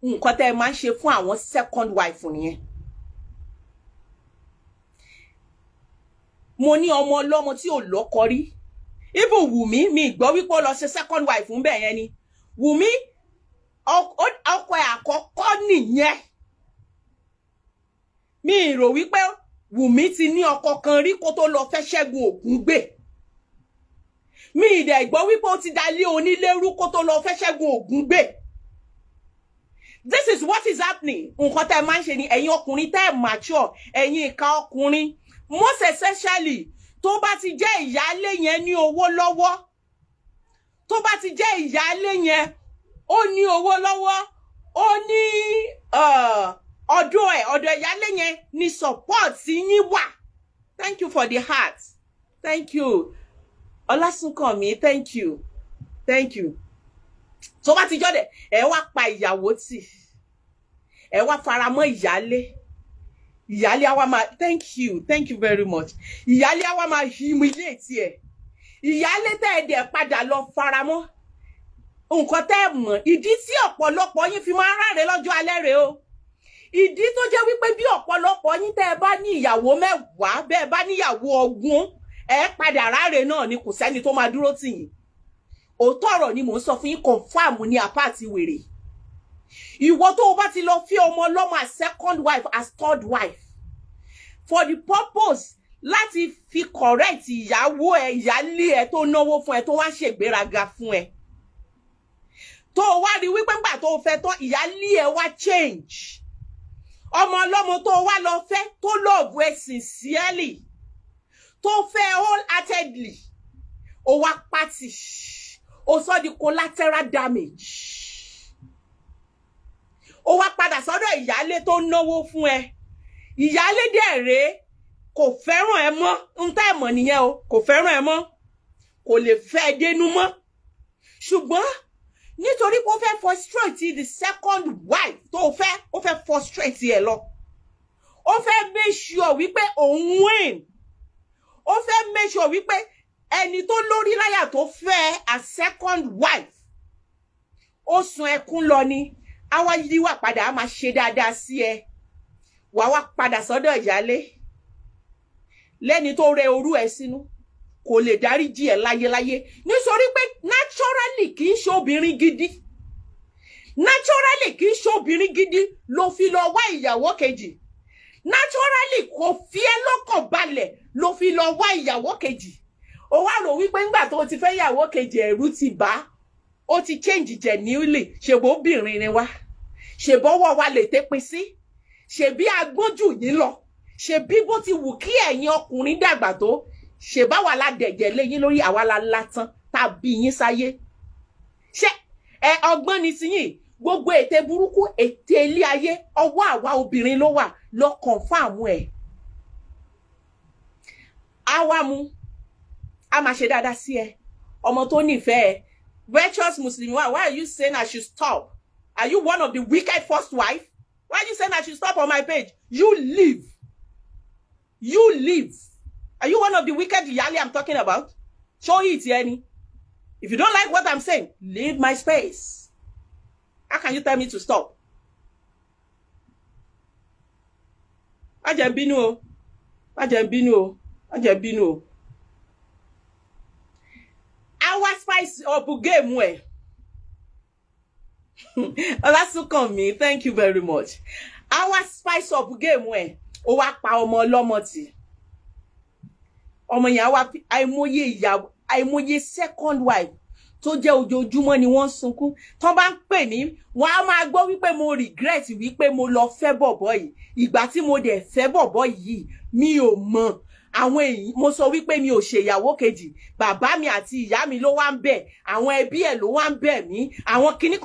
Nǹkan tẹ́ ẹ máa ń ṣe fún àwọn second wife nìyẹn. Mo ní ọmọ ọlọ́mọ tí ò lọ́kọ rí. Even Wùmí, mi gbọ́ wípé ó lọ ṣe second wife ń bẹ̀ yẹn ni. Wùmí, ọkọ ẹ̀ àkọ́kọ́ nìyẹn. Mi rò wípé Wùmí ti ní ọkọ kan rí kó tó lọ fẹ́ Ṣẹ́gun Ògúngbè. Mi dẹ̀ gbọ́ wípé ó ti dalé onílérú kó tó lọ fẹ́ Ṣẹ́gun Ògúngbè. This is what is happening. Nǹkan tẹ́ ẹ máa ń ṣe ni, ẹ̀yin ọkùnrin tẹ́ ẹ mature, ẹ̀yin ìka ọkùnrin, most especially tó bá ti jẹ́ ìyáálé yẹn ní owó lọ́wọ́, tó bá ti jẹ́ ìyáálé yẹn ó ní owó lọ́wọ́, ó ní ọ̀dọ̀ ẹ̀, ọ̀dọ̀ ìyáálé yẹn ni support yín wà. Thank you for the heart, thank you, Ọlásùnkànmí, thank you, thank you. Tó bá ti jọ́dẹ̀, ẹ wá pa ìyàwó tì, ẹ wá faramọ́ ìyáálé. Ìyáálé àwa máa, thank you, thank you very much. Ìyáálé àwa máa humiliate ẹ. Ìyáálé tẹ́ ẹ dẹ̀ padà lọ faramọ́, nǹkan tẹ́ ẹ mọ̀, ìdí tí ọ̀pọ̀lọpọ̀ yín fi máa ń ráre lọ́jọ́ alẹ́ rèé o. Ìdí tó jẹ́ wípé bí ọ̀pọ̀lọpọ̀ yín tẹ́ ẹ bá ní ìyàwó 10, bẹ́ẹ̀ bá níyàwó 20, ẹ padà ráre náà ni. Kò sẹ́ni tó máa dúró tì yín. Òótọ́ ọ̀rọ̀ ni mò ń sọ fún yín. Confam ní apáàtì wèrè. Ìwọ tó o bá ti lọ fi ọmọ ọlọ́mọ as second wife, as third wife, for the purpose láti fi correct ìyàwó ẹ, ìyálé ẹ tó náwó fún ẹ, tó wá ṣègbéraga fún ẹ, tó o wá rí wípé ńgbà tó o fẹ́ tán, ìyálé ẹ wá change, ọmọ ọlọ́mọ tó o wá lọ fẹ́, tó love ẹ sincerely, tó fẹ́ wholeheartedly, ó wá pátì, ó sọ di collateral damage, ó wá padà sọ́dọ̀ ìyálé tó náwó fún ẹ. Ìyálé dẹ̀ rèé, kò fẹ́ràn ẹ mọ́. Ń tá ẹ̀ mọ̀ nìyẹn o, kò fẹ́ràn ẹ mọ́, kò lè fẹ́ ẹ dénú mọ́. Ṣùgbọ́n nítorí pé ó fẹ́ frustrate the second wife tó fẹ́, ó fẹ́ frustrate ẹ lọ, ó fẹ́ make sure wípé òun win, ó fẹ́ make sure wípé ẹni tó lórí láyà tó fẹ́ as second wife, ó sun ẹkún lọ ni, àwa yíwà padà, á máa ṣe dáadáa sí ẹ, wàá wá padà sọ́dọ̀ ìyálé lẹ́ni tó rẹ orú ẹ sínú, kò lè dáríjì ẹ láyéláyé, nítorí pé naturally kì í ṣe obìnrin gidi. Naturally kì í ṣe obìnrin gidi ló fi lọ wá ìyàwó kejì. Naturally kò fi ẹ́ lọ́kàn balẹ̀ ló fi lọ wá ìyàwó kejì. Ó wá rò wípé ńgbà tó ti fẹ́ ìyàwó kejì, ẹ̀rù ti bà á, ó ti change genuinely. Ṣèbó obìnrin ni wá, ṣèbọ́wọ́ wa lè tẹ́pin sí, ṣèbí agbójú yín lọ, ṣèbí bó ti wù kí ẹ̀yin ọkùnrin dàgbà tó, ṣèbáwa la dẹ̀jẹ̀ léyìn lórí, àwa la látàn tá a bí yín sáyé. Ṣé ẹ ọgbọ́n ni ti yín? Gbogbo ète burúkú, ète ilé ayé, ọwọ́ àwa obìnrin ló wà. Lọ confirm ẹ̀. Á wá mú, á máa ṣe dáadáa sí ẹ, ọmọ tó nífẹ̀ẹ́ virtuous Muslim. Why are you saying I should stop? Are you one of the wicked first wife? Why are you saying I should stop on my page? You leave, you leave. Are you one of the wicked ìyálé I'm talking about? Show it ẹni. If you don't like what I'm saying, leave my space. How can you tell me to stop? Má jẹ́ n bínú o, má jẹ́ n bínú o, má jẹ́ n bínú o. Àwa spice up game ẹ̀. Ọlásùnkànmí, thank you very much. Àwa spice up game ẹ̀, ó wá pa ọmọ ọlọ́mọ tì. Ọmọ yẹn á wá àìmọye ìyàwó, àìmọye second wife tó jẹ́ ojoojúmọ́ ni wọ́n ń sunkún. Tán bá ń pè mí, wọ́n á máa gbọ́ wípé mo regret wípé mo lọ fẹ́ bọ̀bọ̀ yìí. Ìgbà tí mo dẹ̀ fẹ́ bọ̀bọ̀ yìí, mi ò mọ̀ àwọn èyí. Mo sọ wípé mi ò ṣèyàwó kejì. Bàbá mi àti ìyá mi ló wá ń bẹ̀, àwọn ẹbí ẹ̀ ló wá ń bẹ̀ mí, àwọn kinní.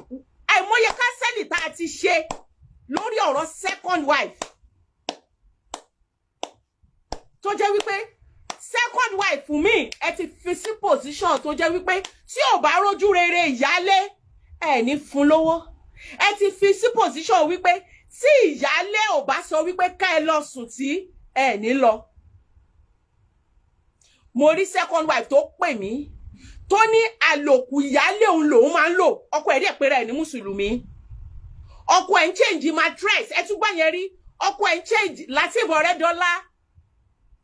Àìmọye counselling tá a ti ṣe lórí ọ̀rọ̀ second wife, tó jẹ́ wípé second wife mi, ẹ ti fi sí position tó jẹ́ wípé tí ò bá rójú rere ìyálé ẹ ní fún lówó. Ẹ ti fi sí position wípé tí ìyálé ò bá sọ wípé ká ẹ lọ sùn tí ẹ ní lọ. Mo rí second wife tó pè mí, tó ní àlòkù ìyálé òun lòun máa ń lò. Ọkọ ẹ̀ dẹ̀ pera ẹ̀ ní mùsùlùmí. Ọkọ ẹ̀ ń change mattress. Ẹ tún gbà yẹn rí. Ọkọ ẹ̀ ń change. Lateef Ọ̀rẹ́dọ́lá,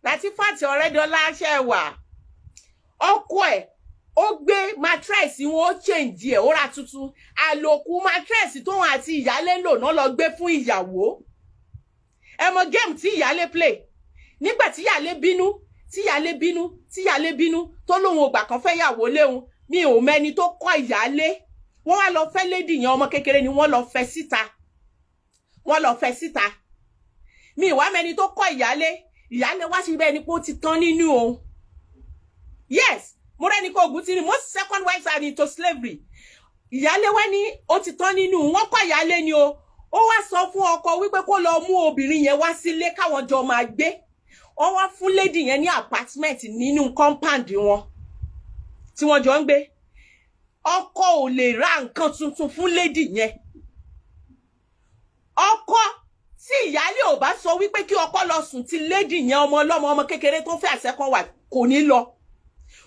Latifat Ọ̀rẹ́dọ́lá, ṣe wà? Ọkọ ẹ̀, ó gbé mattress wọn, ó change ẹ̀, ó ra tuntun. Àlòkù mattress tóun àti ìyálé lò náà lọ gbé fún ìyàwó. Ẹ mọ game tí ìyálé play nígbà tí ìyálé bínú, tí ìyálé bínú, tí ìyálé bínú, tó lóun ò gbà kan fẹ́ yàwó léun. Mi ò mẹni tó kọ́ ìyálé. Wọ́n wá lọ fẹ́ lady yẹn, ọmọ kékeré ni wọ́n lọ fẹ́ síta, wọ́n lọ fẹ́ síta. Mi ìwá mẹni tó kọ́ ìyálé. Ìyálé wá sí bẹ́ẹ̀ ni pé ó ti tán nínú òun. Yes, mo rẹ́ni kó ogun tí ni most second wives are into slavery. Ìyálé wá ní ó ti tán nínú. Wọ́n kọ́ ìyálé ni o. Ó wá sọ fún ọkọ wípé kó lọ mú obìnrin yẹn wá sílé káwọn jọ máa gbé. Wọ́n wá fún lady yẹn ní apartment nínú compound wọn tí wọ́n jọ ń gbé. Ọkọ ò lè ra nǹkan tuntun fún lady yẹn. Ọkọ, tí ìyálé ò bá sọ wípé kí ọkọ lọ sùn ti lady yẹn, ọmọ ọlọ́mọ, ọmọ kékeré tó fẹ́ second wife, kò ní lọ.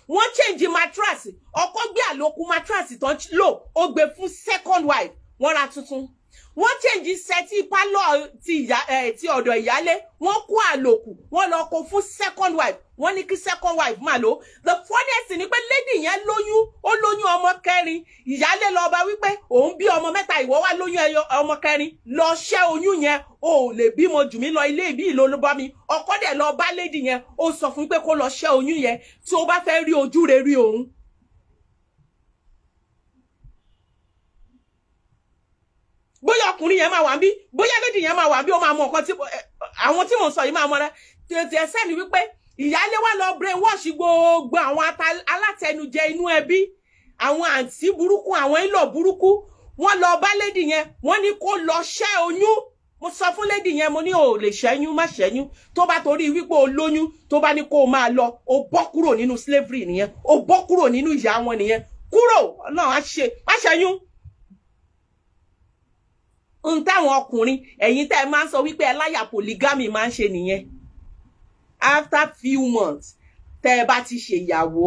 Wọ́n change mattress, ọkọ gbé àlòkù mattress tán lò, ó gbé fún second wife, wọ́n ra tuntun. Wọ́n change settee parlour ti ìyá ẹ̀ ti ọ̀dọ̀ ìyálé, wọ́n kó àlòkù, wọ́n lọ kó fún second wife, wọ́n ní kí second wife máa lò. The funniest thing ni pé lady yẹn lóyún, ó lóyún ọmọ kẹrin. Ìyálé lọ bá wípé òun bí ọmọ mẹ́ta, ìwọ wá lóyún ẹyọ ọmọ kẹrin, lọ ṣẹ́ oyún yẹn, o ò lè bímọ jù mí lọ, ilé ìbí ìlú ló bá mi. Ọkọ dẹ̀ lọ bá lady yẹn, ó sọ fún pé kó lọ ṣẹ́ oyún yẹn tí ó bá fẹ́ rí ojú rere òun. Bóyá ọkùnrin yẹn máa wà ń bí, bóyá lady yẹn máa wà ń bí, ó máa mọ nǹkan tí àwọn tí mò ń sọ yìí máa mọ rẹ tètè. Ẹsẹ̀ ni wípé ìyálé wa lọ brainwash gbogbo àwọn alátẹnujẹ inú ẹbí, àwọn àǹtí burúkú, àwọn ìlọ burúkú. Wọ́n lọ bá lady yẹn, wọ́n ní kó lọ ṣẹ́ oyún. Mo sọ fún lady yẹn, mo ní o lè ṣẹ́yún, má ṣẹ́yún. Tó bá torí wípé o lóyún, tó bá ní kó o máa lọ, o bọ́ kúrò nínú slavery nìyẹn, o bọ́ kúrò nínú ìyà wọn nìyẹn. Kúrò, Ọlọ́run á ṣe, má ṣẹ́yún. N táwọn ọkùnrin, ẹ̀yin tẹ́ ẹ máa ń sọ wípé ẹ láyà polygamy, máa ń ṣe nìyẹn. After few months tẹ́ ẹ bá ti ṣèyàwó,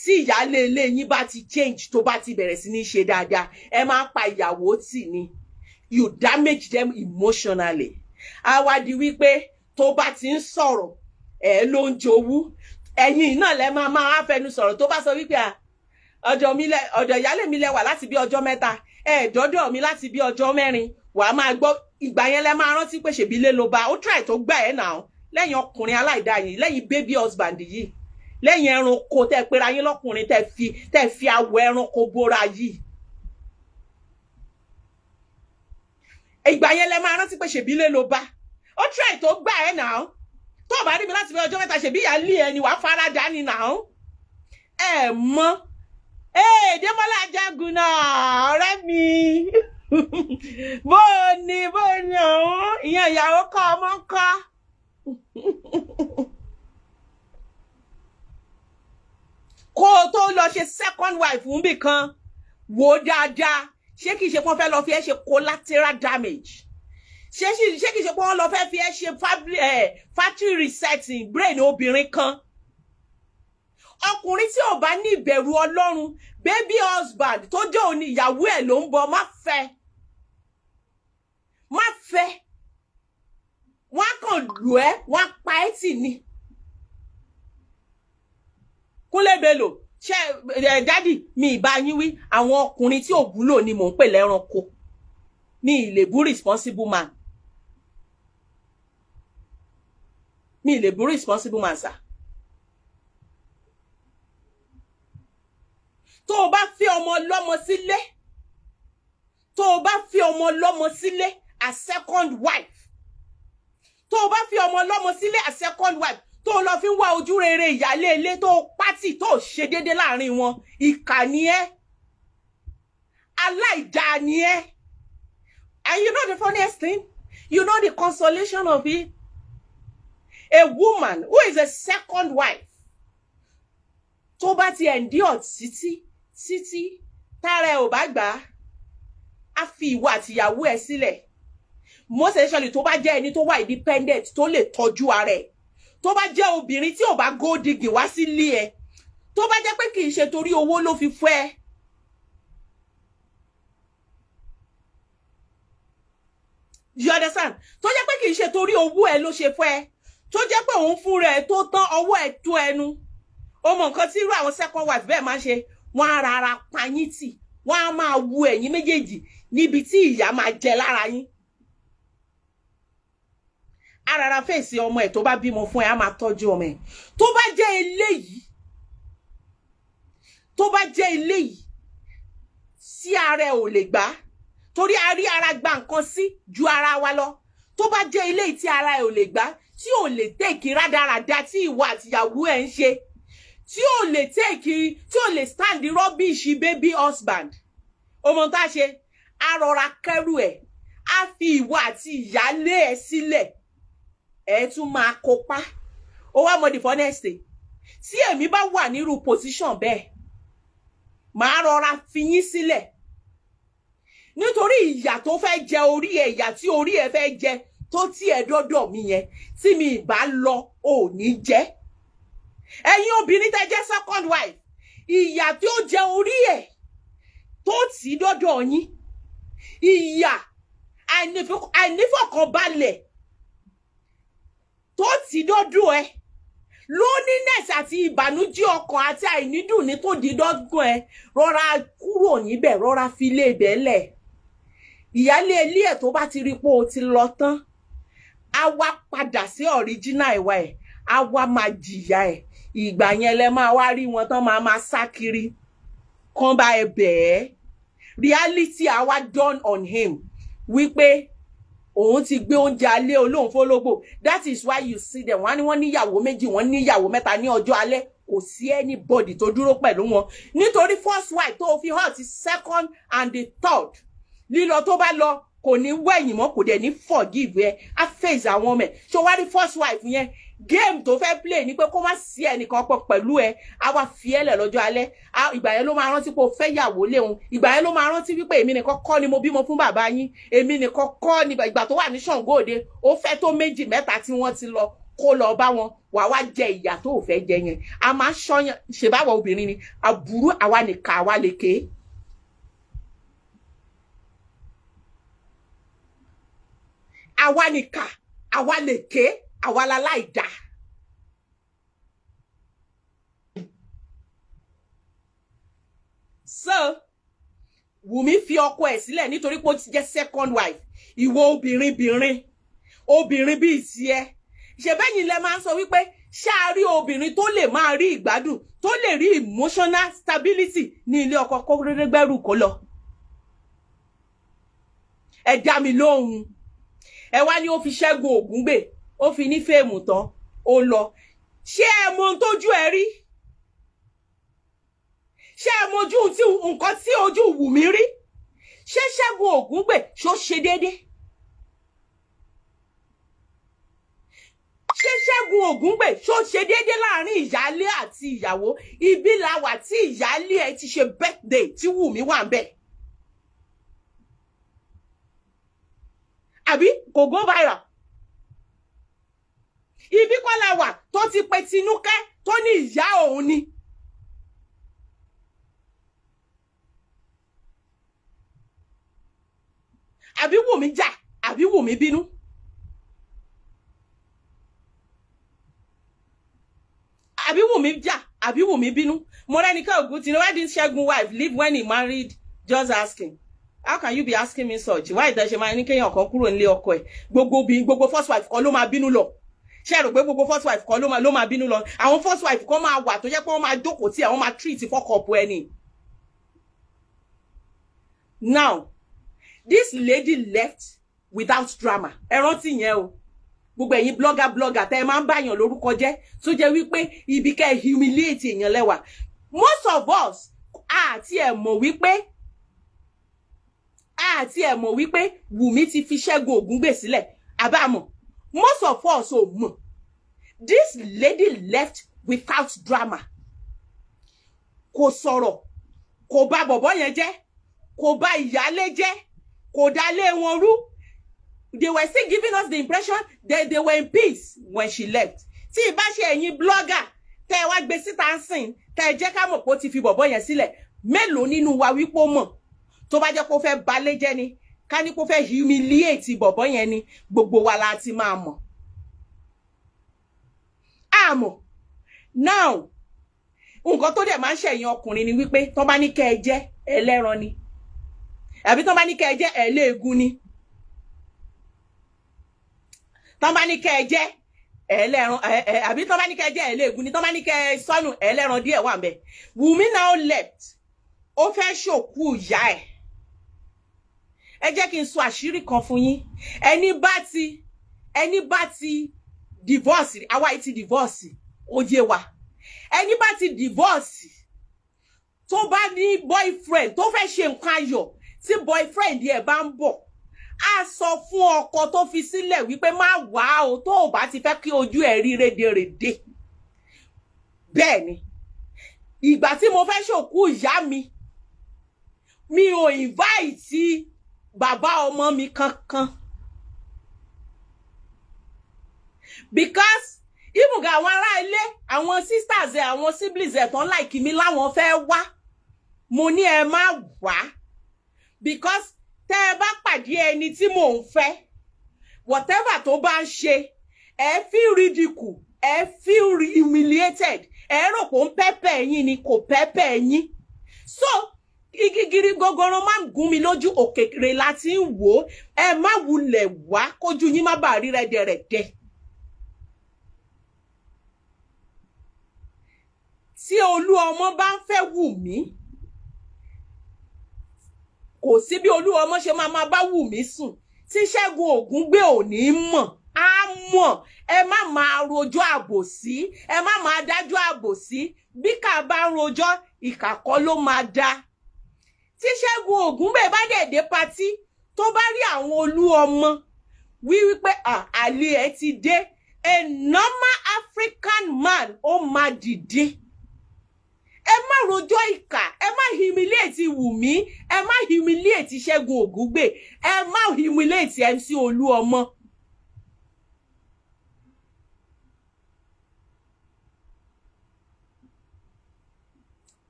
tí ìyáálé ilé yín bá ti change, tó bá ti bẹ̀rẹ̀ sí ní ṣe dáadáa, ẹ máa pa ìyàwó tì ní. You damage them emotionally. Àwa di wípé tó bá ti ń sọ̀rọ̀, ẹ ló ń jowú. Ẹ̀yin náà lẹ máa máa fẹnu sọ̀rọ̀. Tó bá sọ wípé ọ̀dọ̀ mi lẹ, ọ̀dọ̀ ìyáálé mi lẹ wà láti bí ọjọ́ 3, ẹ dọ́dọ̀ mi láti bí ọjọ́ 4, wàá máa gbọ́. Ìgbà yẹn lẹ máa rántí pé ṣèbí lé ló bá ó try tó gbà ẹ́ náà. Lẹ́yìn ọkùnrin aláìdá yìí, lẹ́yìn baby husband yìí, lẹ́yìn ẹranko tẹ́ pera yín lọ́kùnrin, tẹ́ fi awọ ẹranko bóra yìí, ìgbà yẹn lẹ máa rántí pé ṣèbí lé ló bá ó try tó gbà ẹ́ náà. Tó bá rí mi láti fi ọjọ́ 3, ṣèbí ìyá lé ẹni wàá farada ni náà. Ẹ mọ ee, Démọ́lá Ajagun náà, ọ̀rẹ́ mi, bó o ní, bó o ní ọ̀hún, ìyẹn ìyàwó kọ́, ọmọ ń kọ́. Kó o tó lọ ṣe second wife ń bì kan, wò ó dáadáa. Ṣé kìí ṣe pé wọ́n fẹ́ lọ fi ẹ́ ṣe collateral damage? Ṣé kìí ṣe pé wọ́n lọ fẹ́ fi ẹ́ ṣe factory resetting brain obìnrin kan? Ọkùnrin tí ò bá ní ìbẹ̀rù Ọlọ́run, baby husband tó jẹ́ òní ìyàwó ẹ̀ ló ń bọ̀, má fẹ́, má fẹ́. Wọ́n á kàn lù ẹ́, wọ́n á pa ẹ́ tì ní. Kúnlé Bello, ṣe ẹ daddy mi, ìbá yín wí. Àwọn ọkùnrin tí ò wúlò ni mò ń pè lẹ́ranko. Mi ì lè bú responsible man, mi ì lè bú responsible man sir. Tó o bá fi ọmọ ọlọ́mọ sílé, tó o bá fi ọmọ ọlọ́mọ sílé as second wife, tó o bá fi ọmọ ọlọ́mọ sílé as second wife, tó o lọ fi ń wá ojú rere ìyálé ilé, tó o pátì, tó o ṣe déédé láàrin wọn, ìkà ni ẹ́, aláìdáa ni ẹ́. And you know the funniest thing, you know the consolation of it, a woman who is a second wife, tó bá ti endure títí títí, tára ẹ ò bá gbà á, á fi ìwọ àtìyàwó ẹ sílẹ̀. Most especially tó bá jẹ́ ẹni tó wà independent, tó lè tọ́jú ara ẹ̀, tó bá jẹ́ obìnrin tí ò bá gold digging wá sílé ẹ, tó bá jẹ́ pé kì í ṣe torí owó ló fi fẹ́ ẹ. You understand? Tó jẹ́ pé kì í ṣe torí owó ẹ ló ṣe fẹ́ ẹ, tó jẹ́ pé òun fún rẹ̀ tó tán ọwọ́ ẹ̀ tó ẹnu. Ó mọ nǹkan tí irú àwọn second wife bẹ́ẹ̀ máa ń ṣe. Wọ́n á rárá pa yín tì, wọ́n á máa wu ẹ̀yin méjèèjì níbi tí ìyá máa jẹ lára yín. Á rárá fèsì ọmọ ẹ̀ tó bá bímọ fún ẹ, á máa tọ́jú ọmọ ẹ̀. Tó bá jẹ́ eléyìí, tó bá jẹ́ eléyìí tí ara ẹ̀ ò lè gbà, torí a rí ara gba nǹkan sí ju ara wa lọ, tó bá jẹ́ eléyìí tí ara ẹ̀ ò lè gbà, tí ò lè take rádaràda tí ìwọ àtìyàwó ẹ̀ ń ṣe, tí ò lè take, tí ò lè stand the rubbish baby husband, ọmọ tá a ṣe, á rọra kẹ́rù ẹ̀, á fi ìwọ àti ìyálé ẹ̀ sílẹ̀, ẹ̀ tún máa kópa. Ó wá mọ the funniest thing, tí èmi bá wà nírú position bẹ́ẹ̀, màá rọra fi yín sílẹ̀, nítorí ìyà tó fẹ́ jẹ orí ẹ̀, ìyà tí orí ẹ̀ fẹ́ jẹ tó tí ẹ dọ́dọ̀ mi yẹn, tí mi ìbá lọ, ò ní jẹ́. Ẹ̀yin obìnrin tẹ́ jẹ́ second wife, ìyà tí ó jẹ orí ẹ̀ tó tì í dọ́dọ̀ yín, ìyà àìnífọ̀kànbalẹ̀ tó tì í dọ́dọ̀ ẹ, loneliness àti ìbànújẹ́ ọkàn àti àìnídùn ní tó di dọ́gbọ̀n ẹ, rọra kúrò níbẹ̀, rọra fi ilé ibẹ̀ lẹ̀. Ìyálé ilé ẹ̀ tó bá ti rí pé o ti lọ tán, á wá padà sí original ìwà ẹ̀, á wá máa jìyà ẹ̀. Ìgbà yẹn lẹ máa wá rí wọn tán máa máa sá kiri kán bá ẹ bẹ̀ẹ́. Reality á wá dawn on him wípé òun ti gbé oúnjẹ alẹ́ olóhùn fọlọ́gbò. That is why you see them, wọ́n á ní wọ́n níyàwó méjì, wọ́n níyàwó mẹ́ta, ní ọjọ́ alẹ́ kò sí anybody tó dúró pẹ̀lú wọn, nítorí first wife tó fi hàn ti second and the third, lílọ tó bá lọ, kò ní wẹ̀yìn mọ́, kò dẹ̀ ní forgive ẹ, á face àwọn ọmọ ẹ̀. Ṣé wá rí first wife yẹn, game tó fẹ́ play ni pé kó má sí ẹnìkan pọ̀ pẹ̀lú ẹ, á wá fi ẹ́ lẹ̀ lọ́jọ́ alẹ́. Ìgbà yẹn ló máa rántí pé o fẹ́ yàwó léhun. Ìgbà yẹn ló máa rántí wípé èmi nìkan kọ́ ni mo bímọ fún bàbá yín, èmi nìkan kọ́ ni. Ìgbà tó wà ní Ṣàngó Òde, ó fẹ́ tó méjì mẹ́ta tí wọ́n ti lọ, kó lọ bá wọn, wà wá jẹ ìyà tó ò fẹ́ jẹ yẹn. A máa ṣọyàn ṣèbáwọ̀ obìnrin ni àbúrú, àwa nìka, àwa lè ké. Àwa nìkà, àwa lè ké, àwa la láì dá. So Wùmí fi ọkọ ẹ̀ sílẹ̀ nítorí pé ó ti jẹ́ second wife. Ìwọ obìnrin bìnrin, obìnrin bíi tiẹ̀, ṣèbẹ́yìn lẹ máa ń sọ wípé ṣáà rí obìnrin tó lè máa rí ìgbádùn, tó lè rí emotional stability ní ilé ọkọ, kó rẹ́gbẹ́rù kó lọ. Ẹ dá mi lóhùn. Ẹ wá ní ó fi Ṣẹ́gun Ògúngbè, ó fi ní fame tán, ó lọ. Ṣé ẹ mọ ohun tójú ẹ rí? Ṣé ẹ mọ ojú tí nǹkan tí ojú Wùmí rí? Ṣé Ṣẹ́gun Ògúngbè ṣó ṣe déédé? Ṣé Ṣẹ́gun Ògúngbè ṣó ṣe déédé láàrin ìyálé àti ìyàwó? Ibi la wà tí ìyálé ẹ ti ṣe birthday tí Wùmí wà ń bẹ̀. Àbí kò go viral? Ibi kọ́ la wà tó ti pe Tinúkẹ́, tó ní ìyá òun ni. Àbí Wùmí jà? Àbí Wùmí bínú? Àbí Wùmí jà? Àbí Wùmí bínú? Morenike Oguntini, why didn't Ṣẹ́gun wife leave when he married? Just asking. How can you be asking me such? Why ìtẹ̀ ṣe máa ní kéèyàn kan kúrò nílé ọkọ ẹ̀? Gbogbo bí gbogbo first wife kan ló máa bínú lọ? Ṣé ẹ rò pé gbogbo first wife kan ló máa bínú lọ? Àwọn first wife kan máa wà tó jẹ́ pé wọ́n máa jókòó tí àwọn máa treat fuck up ẹni. Now this lady left without drama. Ẹ rántí yẹn o, gbogbo ẹ̀yin blogger blogger tẹ́ ẹ máa ń báyàn lórúkọ jẹ́, tó jẹ́ wípé ibi kẹ́ ẹ humiliate èèyàn lẹ́wà. Most of us àti ẹ̀ mọ̀ wípé Wùmí ti fi Ṣẹ́gun Ògúngbè sílẹ̀. Àbámọ̀, most of us ò mọ̀. This lady left without drama. Kò sọ̀rọ̀, kò bà bọ̀bọ̀ yẹn jẹ́, kò bà ìyálé jẹ́, kò dálé wọn rú. They were still giving us the impression that they were in peace when she left. Tí ìbá ṣe ẹ̀yin blogger tẹ́ ẹ wá gbé síta ń sìn, tẹ́ ẹ jẹ́ ká mọ̀ pé ó ti fi bọ̀bọ̀ yẹn sílẹ̀, mélòó nínú wa wípé ó mọ̀? Tó bá jẹ́ pé ó fẹ́ balẹ̀ jẹ́ ni, Ká ní kó fẹ́ humiliate bọ̀bọ́ yẹn ni, gbogbo wa la ti máa mọ̀. Àmọ́ now, nǹkan tó dẹ̀ máa ń ṣẹ̀yìn ọkùnrin ni wípé tó bá ní kẹ́ ẹ jẹ́ ẹlẹ́ran ni, àbí tó bá ní kẹ́ ẹ jẹ́ ẹlẹ́ẹ̀gún ni, tó bá ní kẹ́ ẹ jẹ́ ẹlẹ́ran, àbí tó bá ní kẹ́ ẹ jẹ́ ẹlẹ́ẹ̀gún ni, tó bá ní kẹ́ ẹ sọnù, ẹlẹ́ran díẹ̀ wà ńbẹ̀. Wùmí now left, ó fẹ́ ṣòkú ìyá ẹ̀. Ẹ jẹ́ kí n sọ àṣírí kan fún yín. Ẹni bá ti divorce, àwa yìí ti divorce, ó yé wa. Ẹni bá ti divorce, tó bá ní boyfriend, tó fẹ́ ṣe nǹkan ayọ̀, tí boyfriend ẹ̀ bá ń bọ̀, á sọ fún ọkọ tó fi sílẹ̀ wípé má wá o, tó o bá ti fẹ́ kí ojú ẹ̀ rí rédèrèdè. Bẹ́ẹ̀ ni, ìgbà tí mo fẹ́ ṣòkú ìyá mi, mi ò invite bàbá ọmọ mi kankan, because even gan àwọn ará ilé, àwọn sisters ẹ, àwọn siblings ẹ tán like mi láwọn fẹ́ wá, mo ní ẹ má wá, because tẹ́ ẹ bá pàdé ẹni tí mò ń fẹ́, whatever tó bá ń ṣe, ẹ feel ridicule, ẹ feel humiliated, ẹ rò pé ó ń pẹ́pẹ́ yín ni, kò pẹ́pẹ́ yín. So igi gírí gogoro máa ń gún mi lójú, òkèèrè láti ń wò ó. Ẹ má wulẹ̀ wá, kójú yín má bàa rí rẹ́dẹ̀rẹ̀dẹ̀. Tí olú ọmọ bá ń fẹ́ Wùmí, kò sí bí olú ọmọ ṣe máa máa bá Wùmí sùn tí Ṣẹ́gun Ògúngbè ò ní mọ̀. Á mọ̀. Ẹ má máa rojọ́ àbòsí, ẹ má máa dájọ́ àbòsí. Bí ká bá ń rojọ́, ìkà kọ́ ló máa dá. Tí Ṣẹ́gun Ògúngbè bá dẹ̀ dé party, tó bá rí àwọn olú ọmọ wí wípé àlè ẹ ti dé, a normal African man, ó máa dìde. Ẹ má rojọ́ ìkà, ẹ má humiliate Wùmí, ẹ má humiliate Ṣẹ́gun Ògúngbè, ẹ má humiliate MC Olúọmọ.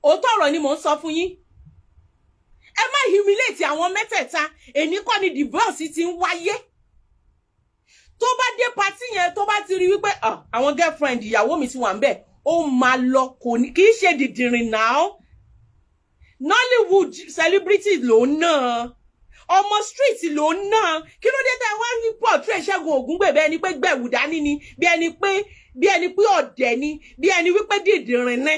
Òótọ́ ọ̀rọ̀ ni mò ń sọ fún yín. Ẹ má humiliate àwọn mẹ́tẹ̀ẹ̀ta. Èní kọ́ ni divorce ti ń wáyé. Tó bá dé party yẹn, tó bá ti rí wípé àwọn girlfriend ìyàwó mi ti wà ń bẹ̀, ó máa lọ. Kò ní kì í ṣe dìdìrìn náà. Nollywood celebrity ló ń ná, ọmọ street ló ń ná. Kí ló dé tẹ́ wá ní portrait Ṣẹ́gun Ògúngbè bẹ́ẹ̀ ni pé gbẹ̀wù dání ni, bí ẹni pé ọ̀dẹ̀ ni, bí ẹni wípé dìdìrìn ni?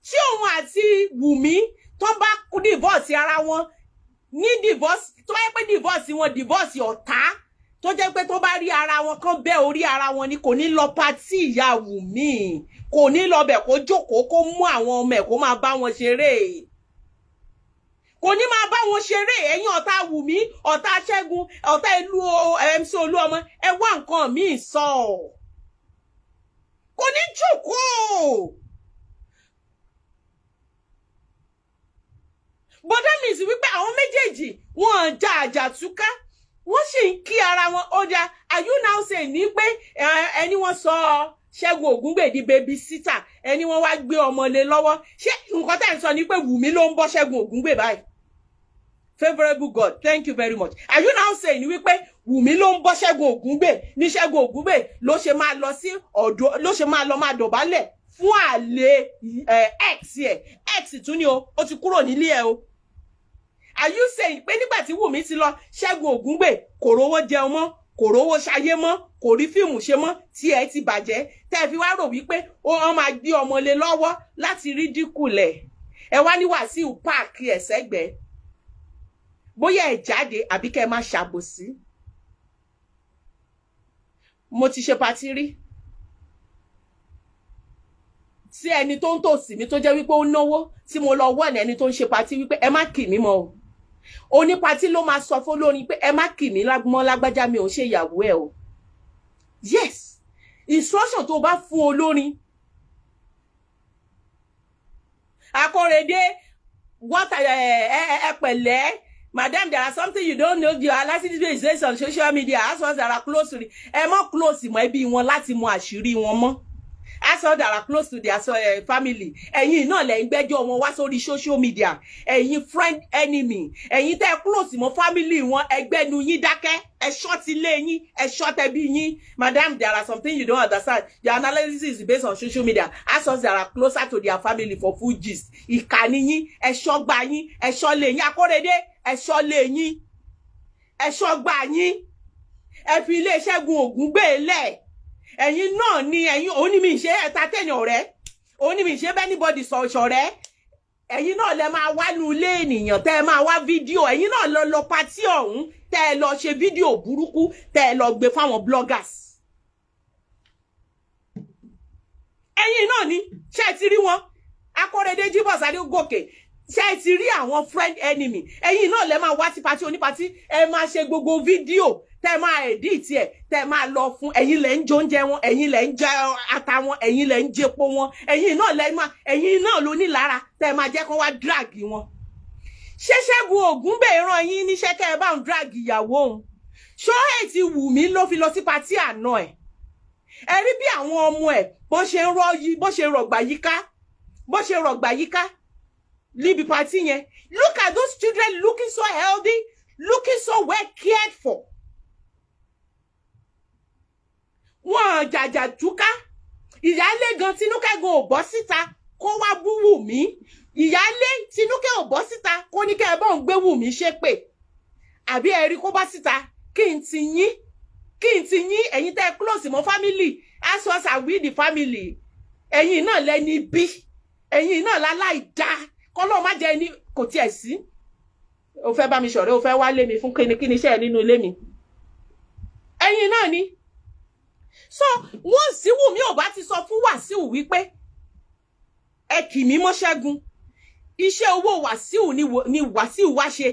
Tí òun àti Wùmí tó bá divorce ara wọn ní divorce, tó bá yẹ pé divorce wọn, divorce ọ̀tá, tó jẹ́ pé tó bá rí ara wọn kán bẹ́ orí ara wọn ni, kò ní lọ party ìyá Wùmí, kò ní lọ bẹ̀ kó jókòó, kó mú àwọn ọmọ ẹ̀ kó máa bá wọn ṣeré, kò ní máa bá wọn ṣeré. Ẹ̀yin ọ̀tá Wùmí, ọ̀tá Ṣẹ́gun, ọ̀tá ìlú MC Olúọmọ, ẹ wá nǹkan míì sọ. Kò ní jókòó. But that means wípé àwọn méjèèjì wọn jà àjàtúká, wọ́n sì ń kí ara wọn. Ó dá, are you now saying ní pé ẹni wọ́n sọ Ṣẹ́gun Ògúngbè di baby sitter, ẹni wọ́n wá gbé ọmọ lé lọ́wọ́, ṣé nǹkan tẹ́ ń sọ ni pé Wùmí ló ń bọ́ Ṣẹ́gun Ògúngbè báyìí? Favourable God, thank you very much. Are you now saying ni wípé Wùmí ló ń bọ́ Ṣẹ́gun Ògúngbè ní Ṣẹ́gun Ògúngbè ló ṣe máa lọ sí ọ̀dọ̀, ló ṣe máa lọ máa dọ̀bálẹ̀ fún àlè ex ẹ̀? Ex tún ni o, ó ti kúrò nílé ẹ o. Are you saying pé nígbà tí Wùmí ti lọ, Ṣẹ́gun Ògúngbè kò rówó jẹun mọ́, kò rówó ṣayé mọ́, kò rí fíìmù ṣe mọ́, tí ẹ ti bàjẹ́, tẹ́ ẹ fi wá rò wípé ó máa gbé ọmọ lé lọ́wọ́ láti rí dínkù lẹ̀? Ẹ wá ní Wàsíù páàkì ẹ̀ sẹ́gbẹ̀ẹ́, bóyá ẹ jáde àbí kẹ́ ẹ má ṣàbòsí. Mo ti ṣe party rí tí ẹni tó ń tòsí mi, tó jẹ́ wípé ó náwó, tí mo lọ wọ́ọ̀nì ẹni tó ń ṣe party wípé ẹ má kì mí mọ́ o. Oní party ló máa sọ fún lórin pé ẹ má kì mí mọ́ lágbájá, mi ò ṣe ìyàwó ẹ o. Yes, instruction tó bá fún olórin. Akórèdé, what? Ẹ pẹ̀lẹ́ madam, there are something you don't know. You are likely to be on social media as ones that are close to ẹ mọ́ close mọ́ ẹbí wọn láti mọ àṣírí wọn mọ́. Ask us that are close to their family. Ẹ̀yin náà lẹ ń gbẹ́jọ́ wọn wá sórí social media. Ẹ̀yin friend enemy, ẹ̀yin tẹ́ close mọ́ family wọn, ẹgbẹ́nu yín dákẹ́. Ẹ ṣọ́ ti lé yín, ẹ ṣọ́ tẹbí yín. Madam, there are something you don't understand. Your analysis is based on social media. Ask us that are closer to their family for full gist. Ìkànnì yín, ẹ ṣọ́ gbà yín, ẹ ṣọ́ lé yín. Akóredé, ẹ ṣọ́ lé yín, ẹ ṣọ́ gbà yín. Ẹ fi ilé Ṣẹ́gun Ògúngbè lẹ̀. Ẹ̀yin náà ni ẹ̀yin òun ní mi ṣe entertain ọ̀rẹ́, òun ní mi ṣe bẹ́ẹ̀ anybody ṣọ̀rẹ́. Ẹ̀yin náà lẹ máa wá nu ilé ènìyàn, tẹ́ ẹ máa wá fídíò. Ẹ̀yin náà lọ lọ party ọ̀hún, tẹ́ ẹ lọ ṣe fídíò burúkú, tẹ́ ẹ lọ gbé fáwọn bloggers. Ẹ̀yin náà ni. Ṣé ẹ ti rí wọn? Akóredé Jíbọ̀sì Adégòkè, ṣé ẹ ti rí àwọn friend enemy? Ẹ̀yin náà lẹ máa wá sí party oníparty, ẹ máa ṣe gbogbo fídíò, tẹ́ máa edit ẹ̀, tẹ́ máa lọ fún. Ẹ̀yin lẹ ń jẹ oúnjẹ wọn, ẹ̀yin lẹ ń jẹ ata wọn, ẹ̀yin lẹ ń jẹpo wọn. Ẹ̀yin náà lẹ máa, ẹ̀yin náà ló ní lára tẹ́ máa jẹ́ kó wá drag wọn. Ṣé Ṣẹ́gun Ògúngbè rán yín níṣẹ́ kẹ́ ẹ bá ń drag ìyàwó òun? Ṣó ẹ̀ ti wù mí ló fi lọ sí party àná ẹ̀? Ẹ rí bí àwọn ọmọ ẹ̀ bó ṣe ń rọ yí, bó ṣe rọ̀gbà yíká, bó ṣe rọ̀gbà yíká níbi party yẹn. Look at those children, looking so healthy, looking so well cared for. Wọn jàjà túká. Ìyáálé gan Tinúkẹ́ gan ò bọ́ síta kó wá bú Wùmí. Ìyáálé Tinúkẹ́ ò bọ́ síta kó ní kẹ́ ẹ bọ́ ń gbé Wùmí ṣépè. Àbí ẹ rí kó bá síta? Kí n ti yín, kí n ti yín? Ẹ̀yin tẹ́ close mọ́ family, as us are we the family. Ẹ̀yin náà lẹ́ni bí, ẹ̀yin náà láláì dá kọ́lọ́ má jẹ́ ẹni kò tiẹ̀ sí. O fẹ́ bá mi ṣọ̀rẹ́, o fẹ́ wá lé mi fún kíni? Kíni iṣẹ́ ẹ nínú ilé mi? Ẹ̀yin náà ni. So wọ́n sí Wùmí ò bá ti sọ fún Wàsíù wípé ẹ kì mí mọ́ Ṣẹ́gun, iṣẹ́ owó Wàsíù ni Wàsíù wá ṣe.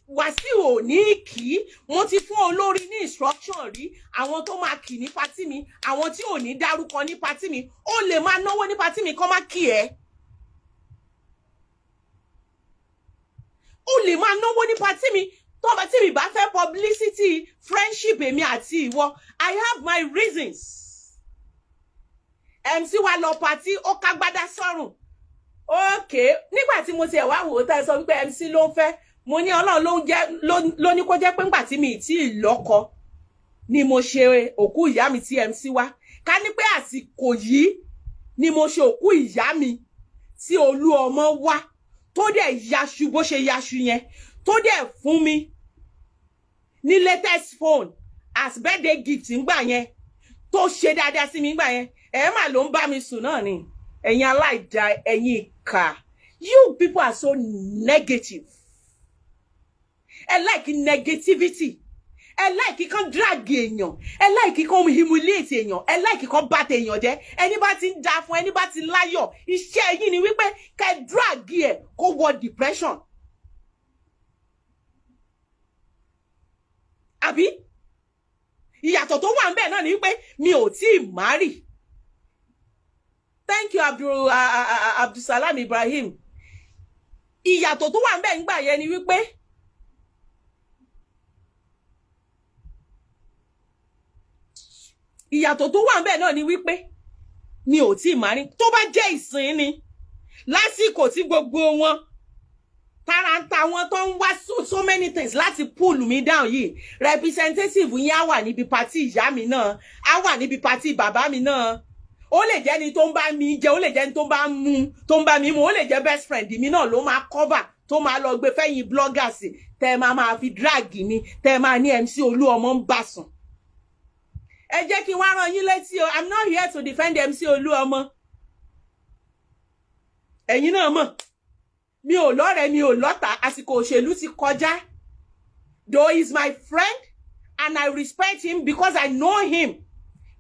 Wàsíù ò ní kì í. Mo ti fún olórí ní instruction rí, àwọn tó máa kì ní party mi, àwọn tí ò ní dárúkọ ní party mi. Ó lè máa náwó ní party mi kọ́ má kì ẹ́. Ó lè máa náwó ní party mi tó bá tí mi bá fẹ́ publicity friendship èmi àti ìwọ. I have my reasons. MC wa lọ party, ó kágbádá sọ́rùn. Okay, nígbà tí mo tiẹ̀ wá wò ó, tá ẹ sọ wípé MC ló ń fẹ́, mo ní Ọlọ́run ló ń jẹ́ ló ní kó jẹ́ pé ńgbà tí mi ì tí ì lọ́kọ ni mo ṣe òkú ìyá mi tí MC wá. Ká ní pé àsìkò yìí ni mo ṣe òkú ìyá mi tí olú ọmọ wá, tó dẹ̀ yaṣu bó ṣe yaṣu yẹn, tó dẹ̀ fún mi ní latest phone as birthday gift ńgbà yẹn, tó ṣe dáadáa sí mi ńgbà yẹn, ẹ mà ló ń bá mi sùn náà ni. Ẹ̀yin aláìda, ẹ̀yin ìkà, you people are so negative. Ẹ like negativity, ẹ like kan drag èèyàn, ẹ like kan humiliate èèyàn, ẹ like kan bá tèèyàn jẹ́. Ẹni bá ti ń da fún ẹni bá ti láyọ̀, iṣẹ́ yín ni wípé kẹ́ drag ẹ̀ kó wọ depression. Àbí ìyàtọ̀ tó wà ń bẹ̀ náà ni wípé mi ò tí ì marry. Thank you, Abdulsalam Ibrahim. Ìyàtọ̀ tó wà ń bẹ̀ ńgbà yẹn ni wípé ìyàtọ̀ tó wà ń bẹ̀ náà ni wípé mi ò tí ì marry. Tó bá jẹ́ ìsìn ni, lásìkò tí gbogbo wọn tara ń ta wọn tó ń wá so many things láti pull me down yìí, representative yín á wà níbi party ìyá mi náà, á wà níbi party bàbá mi náà. Ó lè jẹ́ ni tó ń bá mi jẹ, ó lè jẹ́ ni tó ń bá mu, tó ń bá mi mu, ó lè jẹ́ best friend mi náà ló máa cover, tó máa lọ gbé fẹ́yìn bloggers, tẹ́ ẹ máa máa fi drag mi, tẹ́ ẹ máa ní MC Olúọmọ ń bà sùn. Ẹ jẹ́ kí n wá rán yín létí o, I'm not here to defend MC Olúọmọ. Ẹ̀yin náà mọ̀ mi ò lọ́rẹ̀ẹ́, mi ò lọ́tà. Àsìkò òṣèlú ti kọjá. Though he is my friend and I respect him because I know him.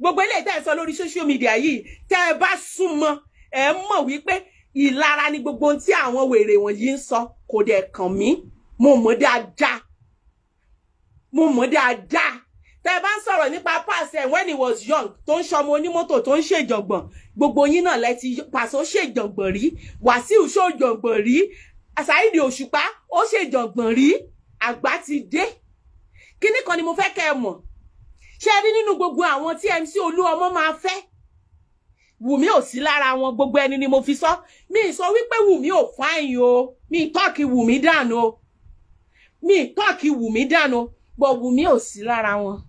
Gbogbo eléyìí tẹ́ ẹ sọ lórí social media yìí, tẹ́ ẹ bá súnmọ́, ẹ mọ̀ wípé ìlara ni gbogbo ohun tí àwọn wèrè wọ̀nyí ń sọ. Kò dẹ̀ kàn mí. Mo mọ̀ dáadáa, mo mọ̀ dáadáa. Tẹ́ ẹ bá ń sọ̀rọ̀ nípa pàṣẹ when he was young, tó ń ṣọmọ onímọ́tò, tó ń ṣèjọ̀gbọ̀n, gbogbo yín náà lẹ ti Pàṣọ ṣèjọ̀gbọ̀n rí, Wàsíù ṣèjọ̀gbọ̀n rí, Saheed Òṣùpá ó ṣèjọ̀gbọ̀n rí. Àgbà ti dé. Kíní kan ni mo fẹ́ kẹ́ ẹ mọ̀. Ṣé ẹ rí nínú gbogbo àwọn tí MC Olúọmọ máa fẹ́, Wùmí ò sí lára wọn. Gbogbo ẹni ni mo fi sọ. Mi sọ wípé Wùmí ò fine o, mi talk Wùmí dànù o, mi talk Wùmí dànù, but Wùmí ò sí lára wọn.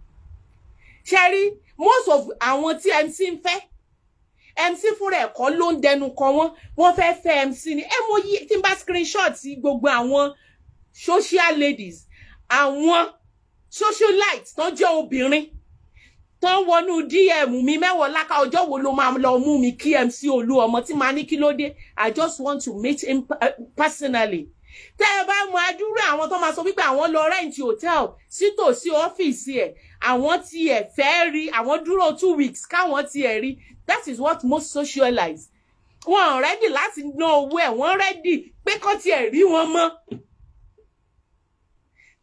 Ṣe rí, most of àwọn tí MC ń fẹ́, MC fúnra ẹ̀ kọ́ ló ń dẹnu kọ wọ́n. Wọ́n fẹ́ fẹ́ MC ni. Ẹ mo yí tí n bá screenshot gbogbo àwọn social ladies, àwọn socialites tó jẹ́ obìnrin tó ń wọnú DM mi, "Mẹ́wọ̀ọ́ láká, ọjọ́ wo ló máa lọ mú mi kí MC Olúọmọ?" Tí máa ní, "Kí ló dé?" "I just want to meet him personally." Tẹ́ ẹ bá mọ adúrú àwọn tó máa sọ wípé àwọn lọ rent hotel sítòsí ọ́fíìsì ẹ̀, àwọn tiẹ̀ fẹ́ rí, àwọn dúró 2 weeks káwọn tiẹ̀ rí. That is what most socialites, wọn ready láti ná owó ẹ̀. Wọ́n ready pé kán tiẹ̀ rí wọn mọ́,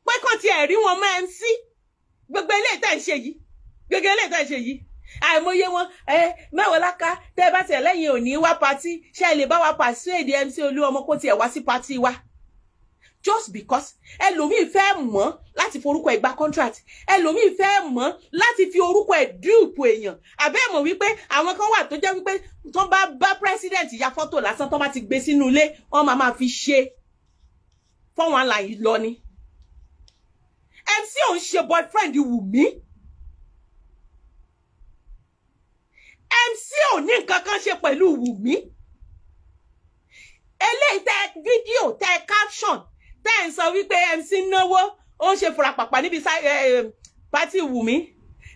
pé kán tiẹ̀ rí wọn mọ́ MC. Gbogbo eléyìí tẹ́ ń ṣe yìí, gbogbo eléyìí tẹ́ ń ṣe yìí, àìmọye wọn. Ẹ mẹ́wàá láká, tẹ́ ẹ bá tiẹ̀ lẹ́yìn òní wá party, ṣé ẹ lè bá wa persuade MC Olúọmọ kó tiẹ̀ wá sí party wa? Just because ẹlòmíì fẹ́ mọ̀ láti forúkọ ẹ̀ gba contract, ẹlòmíì fẹ́ mọ̀ láti fi orúkọ ẹ̀ dupe èèyàn. Àbẹ́ mọ̀ wípé àwọn kan wà tó jẹ́ wípé tó bá bá president ya fọ́tò lásán, tó bá ti gbé sínú ilé, wọ́n máa máa fi ṣe fọ́wọ́n àlàyé lọ ni. MC ò ń ṣe boyfriend Wùmí. MC ò ní nǹkan kan ṣe pẹ̀lú Wùmí. Eléyìí tẹ fídíò, tẹ caption, tẹ ń sọ wípé MC náwó, ó ń ṣe furapàpà níbi party Wùmí,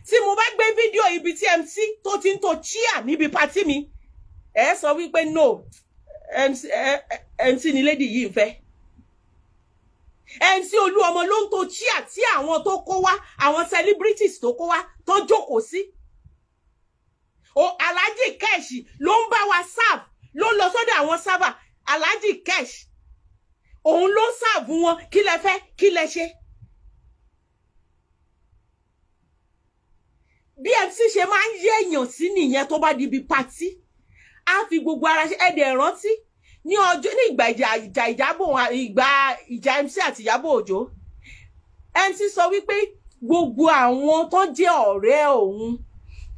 tí mo bá gbé fídíò ibi tí MC tó ti ń to chair níbi party mi, ẹ sọ wípé no, MC, MC ni lady yìí ń fẹ́. MC Olúọmọ ló ń to chair tí àwọn tó kó wá, àwọn celebrities tó kó wá, tó jókòó sí. O Alhaji Kesh ló ń bá wa serve, ló ń lọ sọ́dọ̀ àwọn server. Alhaji Kesh, òun ló serve wọn. Kí lẹ fẹ́? Kí lẹ ṣe? Bí MC ṣe máa ń yé èèyàn sí nìyẹn. Tó bá di ibi party, á fi gbogbo ara ṣe. Ẹ̀dẹ̀ rántí ní ọjọ́ ní ìgbà ìjà Ìyábọ̀, ìgbà ìjà MC àti Ìyábọ̀ Òjó, MC sọ wípé gbogbo àwọn tó jẹ́ ọ̀rẹ́ òun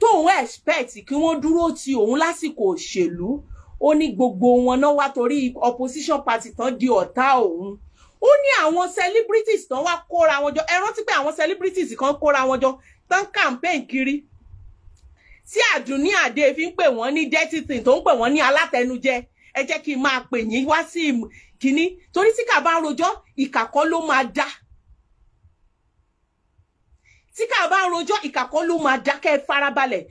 tóun expect kí wọ́n dúró ti òun lásìkò òṣèlú, ó ní gbogbo wọn náà wá torí opposition party tán di ọ̀tá òun. Ó ní àwọn celebrities tán wá kóra wọn jọ. Ẹ rántí pé àwọn celebrities kan kóra wọn jọ tán campaign kiri, tí Àdùnní Àdé fi ń pè wọ́n ní dirty thing, tó ń pè wọ́n ní alátẹnujẹ. Ẹ jẹ́ kí n máa pè yín wá sí kínní, torí tí kà bá ń rojọ́, ìkà kọ́ ló máa dá. Tí kà bá ń rojọ́, ìkà kọ́ ló máa dá. Kẹ́ ẹ farabalẹ̀.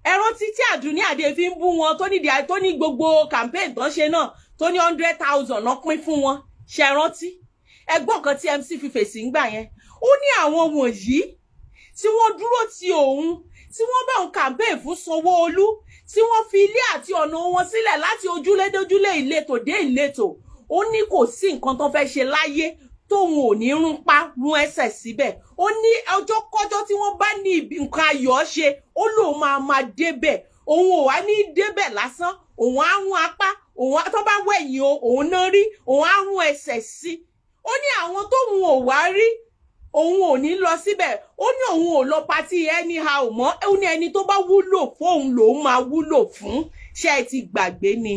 Ẹ rántí tí Àdùnní Àdé fi ń bú wọn, tó nídìí, tó ní gbogbo campaign tó ń ṣe náà, tó ní 100,000 náà pín fún wọn. Ṣe rántí ẹgbọ́n kan tí MC fi fèsì ńgbà yẹn? Ó ní àwọn wọ̀nyí tí wọ́n dúró ti òun, tí wọ́n bá òun campaign fún Sanwó-Olú, tí wọ́n fi ilé àti ọ̀nà wọn sílẹ̀ láti ojúlé dójúlé, ìletò dé ìletò, ó ní kò sí nǹkan tó fẹ́ ṣe láyé tóun ò ní rún pa rún ẹsẹ̀ síbẹ̀. Ó ní ọjọ́ kọ́jọ́ tí wọ́n bá ní nǹkan ayọ̀ ṣe, ó lóun máa máa débẹ̀. Òun ò wá ní débẹ̀ lásán, òun á rún apá òun tó bá wẹ̀yìn o, òun náà rí, òun á rún ẹsẹ̀ sí. Ó ní àwọn tóun ò wá rí, òun ò ní lọ síbẹ̀. Ó ní òun ò lọ party anyhow mọ́. Ó ní ẹni tó bá wúlò fóun lòun máa wúlò fún. Ṣé ẹ ti gbàgbé ni?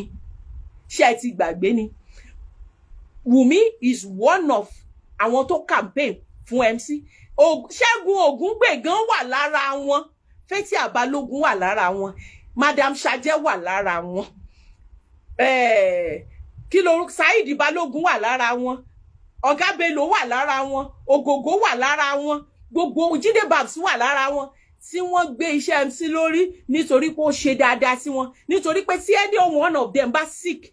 Ṣé ẹ ti gbàgbé ni? Wùmí is one of àwọn tó campaign fún MC. Ṣẹ́gun Ògúngbè gan wà lára wọn, Fathia Balógun wà lára wọn, Madam Sajẹ wà lára wọn, kí ló, Saheed Balógun wà lára wọn, Ọ̀gá Bello wà lára wọn, Ògògó wà lára wọn, gbogbo Jídé Babs wà lára wọn tí wọ́n gbé iṣẹ́ MC lórí, nítorí pé ó ṣe dáadáa sí wọn, nítorí pé tí any one of them bá sick